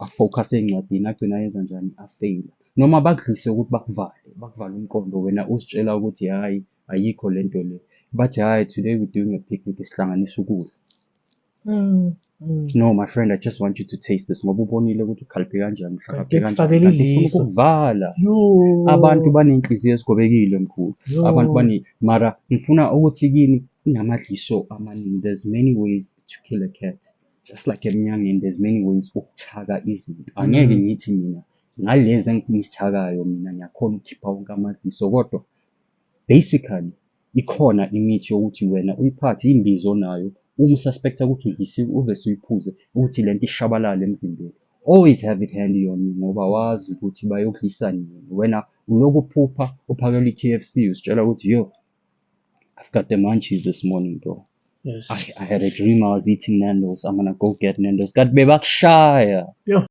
A-focus ey'ncwadini, agcina ayenza njani? Afeyila. Noma bakudlise ukuthi bakuvale, bakuvale umqondo, wena uzitshela ukuthi hhayi, ayikho lento le. Bathi, "Hhayi, today we're doing a picnic, sihlanganisa ukudla." "No, my friend, I just want you to taste this," ngoba ubonile ukuthi ukhaliphe kanjani, uhlakaniphe kanjani. Kufakela Kanti ufuna idliso. ukukuvala. Yo. Abantu baney'nhliziyo ezigobekile, mkhulu. Yo. Abantu bane, mara ngifuna ukuthi kini kunamadliso amaningi. There's many ways to kill a cat. Just like emnyangeni, there's many ways ukuthaka izinto. Angeke ngithi mina ngalezi engizithakayo mina ngiyakhona ukukhipha wonke amadliso, kodwa basically ikhona imithi yokuthi wena uyiphathe imbiza onayo, uma u-suspect-a ukuthi udlisiwe, uvese uyiphuze ukuthi lento ishabalale emzimbeni. Always have it handy on you ngoba wazi ukuthi bayokudlisa nini. Wena ulokhu uphupha uphakela i-KFC, uzitshela ukuthi, "Yo, I've got the munchies this morning, bro. I had a dream I was eating Nando's. I'm gonna go get Nando's." Kanti bebakushaya. Yo.